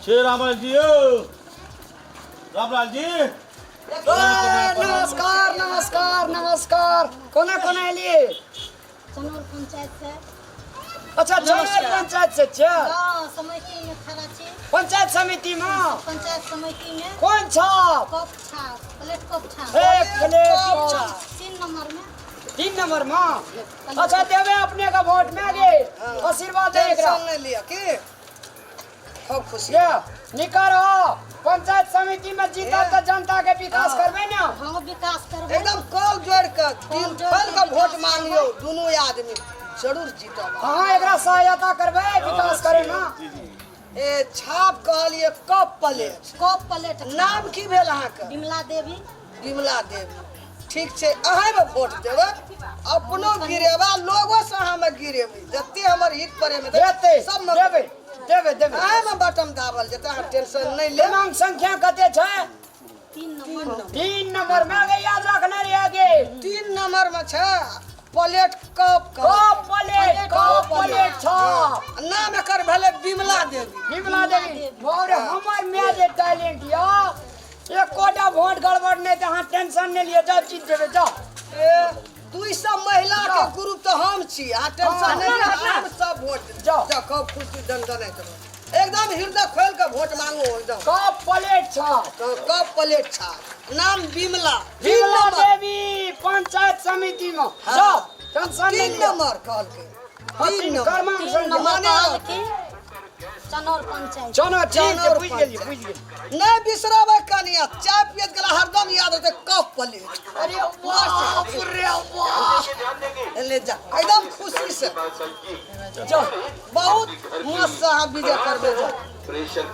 छे रामलाल जी यौ, रामलाल जी। ए, नमस्कार नमस्कार नमस्कार। कोना कोना एलियै? चनौर पंचायत से। अच्छा, चनौर पंचायत से छियै? हाँ, समिति में खड़ा छी। पंचायत समिति में? पंचायत समिति में। कोन छाप? कप छाप, प्लेट कप छाप। एक प्लेट कप छाप। 3 नंबर में। 3 नंबर में। अच्छा, देवे अपने का वोट में आगे आशीर्वाद दे एकरा। टेंशन नहीं लिया की खूब खुशी। ये निकालो, पंचायत समिति में जीता तो जनता के विकास करबे ना। हाँ, विकास करबे। एकदम कल जोड़ के दिल खोल के वोट मांगियो, दोनों आदमी जरूर जीतब। हाँ, एकरा सहायता करबे विकास करे ना। ए छाप कहलिए कप प्लेट। Cup plate. नाम की भेल अहाँके? विमला देवी। विमला देवी, ठीक छै। अहाँ में वोट देबै, अपनो गिरेबा, लोगो से अहाँ में गिरेबै, जते हमर हित परे में देते सब में देबे देबे देबे। अहाँ में बटम दाबल जेतै, अहाँ टेंशन नहीं ले। क्रमांक संख्या कते छै? 3 नंबर। 3 नंबर में आगे याद रखने रही आगे। 3 नंबर में छै plate cup. Cup plate, cup plate छाप। नाम एकर भेलै विमला देवी। विमला देवी। और हमर में जे टैलेंट या एकोटा वोट गड़बड़ नहीं, तो अहाँ टेंशन नहीं लिअ, जाओ जीत जेबै, जाओ। ए 200 महिला के ग्रुप तो हम छी, अहाँ टेंशन नहीं लिअ, हम सब वोट। जाओ। जाओ, खूब खुशी दनदनाइत रहू, एकदम हृदय खोल के वोट मांगो एकदम। कप प्लेट छाप। कप प्लेट छाप, नाम विमला। विमला देवी पंचायत समिति में। जाओ, टेंशन नहीं 3 लिअ। नंबर कहलकै। हाँ, 3 3 नंबर। क्रमांक 3 संख्या। नंबर माने कहलखिन चनौर पंचायत। चलो ठीक छै, चनौर बुझि गेलियै, पंचायत। बुझि गेलियै। नहीं बिसरबै कनिया, चाय पियत गेला हरदम याद होते कप प्लेट। अरे बाप रे बाप। ले जा एकदम खुशी से। जाओ। बहुत मस्त से अहाँ विजय करबै, जाओ।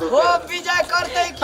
हो विजय करते की।